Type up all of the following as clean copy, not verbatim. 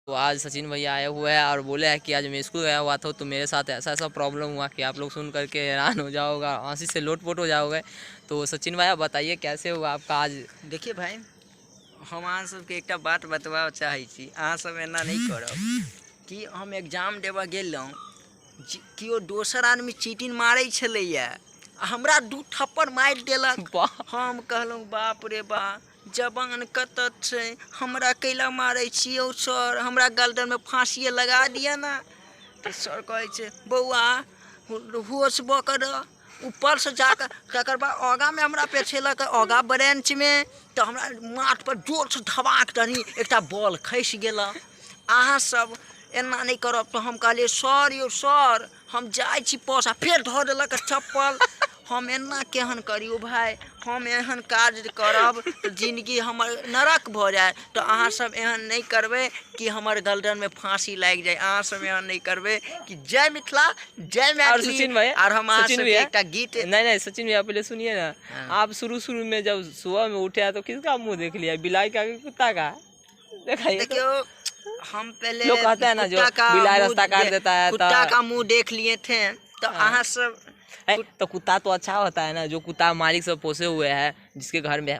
तो आज सचिन भैया आए हुए हैं और बोले हैं कि आज मैं स्कूल गया हुआ था तो मेरे साथ ऐसा ऐसा प्रॉब्लम हुआ कि आप लोग सुन करके हैरान हो जाओगा, हंसी से लोटपोट हो जाओगे। तो सचिन भैया बताइए कैसे हुआ आपका आज। देखिए भाई, हम अहाँ सबके एकटा बात बतबा चाहै छी, अहाँ सब एना नहि करब कि हम एग्जाम देबऽ गेलहुँ, केओ दोसर आदमी चीटिंग मारै छलैया आ हमरा 2 थप्पड़ मारि देलक। हम कहलहुँ बाप रे बा, जवान कतऽ छै, हमरा कैला मारै छी यौ सर, हमरा गर्दनमे फाँसिए लगा दिअ ने। तऽ सर कहै छै बौआ होश भऽ कऽ रह। ऊपरसँ जाकऽ तकर बाद आगाँमे हमरा पेछेलक, आगाँ ब्रेंचमे, तऽ हमरा माथपर जोरसँ धबाक दनी एकटा बॉल खसि गेल। अहाँ सब एना नहि करब। तऽ हम कहलियै सर यौ सर, हम जाइ छी पस, आ फेर धऽ देलक चप्पल। हम एना केहन करियौ भाय, हम एहन काज करब तऽ जिनगी हमर नरक भऽ जायत। तऽ अहाँ सब एहन नहि करबै कि हमर गर्दनमे फाँसी लागि जाय। अहाँ सब एहन नहि करबै कि जय मिथिला जय और मैथिली। सचिन भाई, और हम अहाँ सचिन सबके भैया, एकटा गीत नहीं नहीं सचिन भैया पहले सुनिए ना। हाँ। आप शुरू शुरू में जब सुबह में उठे तो किसका मुंह देख लिया, बिलाई का कि कुत्ता का? दिखाइए तो। देखियो, हम पहले लोग कहते हैं ना जो कुत्ता का बिलाई मुंह रास्ता काट देता है कुत्ता तो का मुंह देख लिए थे। तो हाँ। अहाँ सब तो कुत्ता तो अच्छा होता है ना, जो कुत्ता मालिक सब पोसे हुए हैं जिसके घर में,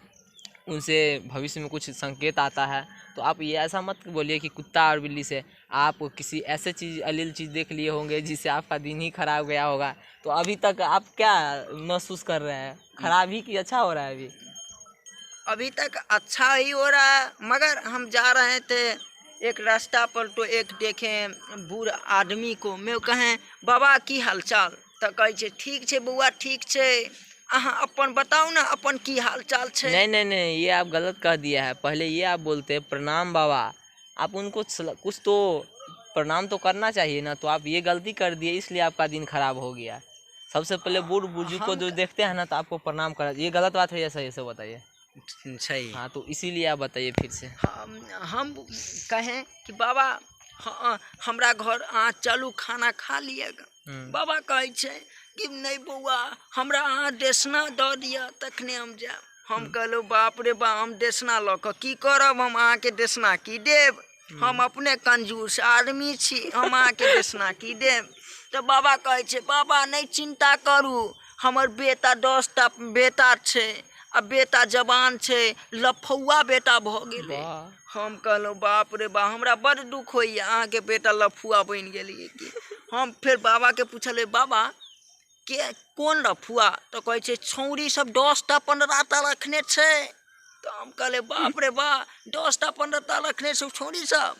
उनसे भविष्य में कुछ संकेत आता है। तो आप ये ऐसा मत बोलिए कि कुत्ता और बिल्ली से, आप किसी ऐसे चीज़ अलील चीज़ देख लिए होंगे जिससे आपका दिन ही खराब गया होगा। तो अभी तक आप क्या महसूस कर रहे हैं, खराब ही कि अच्छा हो रहा है अभी? अभी तक अच्छा ही हो रहा है, मगर हम जा रहे थे एक रास्ता पर तो एक देखे बूढ़ आदमी को, मैं कहें बाबा की हालचाल, तो कहै छै ठीक छै बौआ ठीक छै, अहाँ अपन बताउ ने अपन की हालचाल छै। नहीं नहीं नहीं, ये आप गलत कह दिया है। पहले ये आप बोलते हैं प्रणाम बाबा, आप उनको कुछ तो प्रणाम तो करना चाहिए ना। तो आप ये गलती कर दिए इसलिए आपका दिन खराब हो गया। सबसे पहले बूढ़ बुजुर्ग को जो देखते हैं ना तो आपको प्रणाम करा, ये गलत बात है या सही से बताइए? सही। हाँ, तो इसीलिए आप बताइए फिर से। हम कहें कि बाबा हाँ, हमरा घर अहाँ चलू खाना खा लिएगा। बाबा कहै छै कि नहीं बौआ, हमरा अहाँ देसना दऽ दिअ तखने हम जायब। हम कहलहुँ बाप रे बा, हम देसना लऽ कऽ की करब, हम अहाँके देसना की देब, हम अपने कंजूस आदमी छी, हम अहाँके देसना की देब। तऽ बाबा कहै छै बाबा नहि चिन्ता करू, हमर बेटा 10टा बेटा छै आ बेटा जवान छै, लफौआ बेटा भऽ गेलै। हम कहलहुँ बाप रे बा, हमरा बड़ दुख होइए अहाँके बेटा लफुआ बनि गेलियै कि। हम फेर बाबाके पुछलियै बाबा के कोन लफुआ, तऽ कहै छै छौड़ी सब 10टा 15टा रखने छै। तऽ हम कहलियै बाप रे बा, 10टा 15टा रखने छै छौड़ी सब।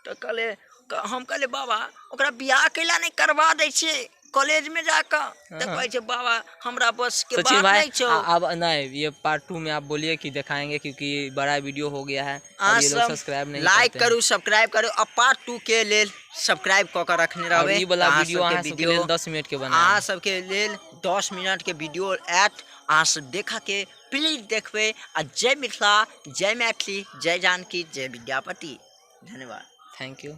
तऽ कहलियै, हम कहलियै बाबा ओकरा बियाह कैला नहि करबा दै छियै कॉलेज में जाकर? तो कहै छै बाबा हमरा बस के सचिन बात भाई, नहीं छौ। अब नहीं, ये पार्ट 2 में आप बोलिए कि दिखाएंगे क्योंकि बड़ा वीडियो हो गया है और अहाँ ये लोग सब सब्सक्राइब नहीं लाइक करते हैं। करू, सब्सक्राइब करू और पार्ट 2 के लेल सब्सक्राइब कऽ के रखने और रहबै। ई वाला अहाँ वीडियो सबके अहाँ सबके वीडियो लेल 10 मिनट के बनाएब। अहाँ सबके लेल 10 मिनट के वीडियो आयत, अहाँ सब देखऽ के प्लीज देखबै। आ जय मिथिला, जय मैथिली, जय जानकी, जय विद्यापति। धन्यवाद। Thank you.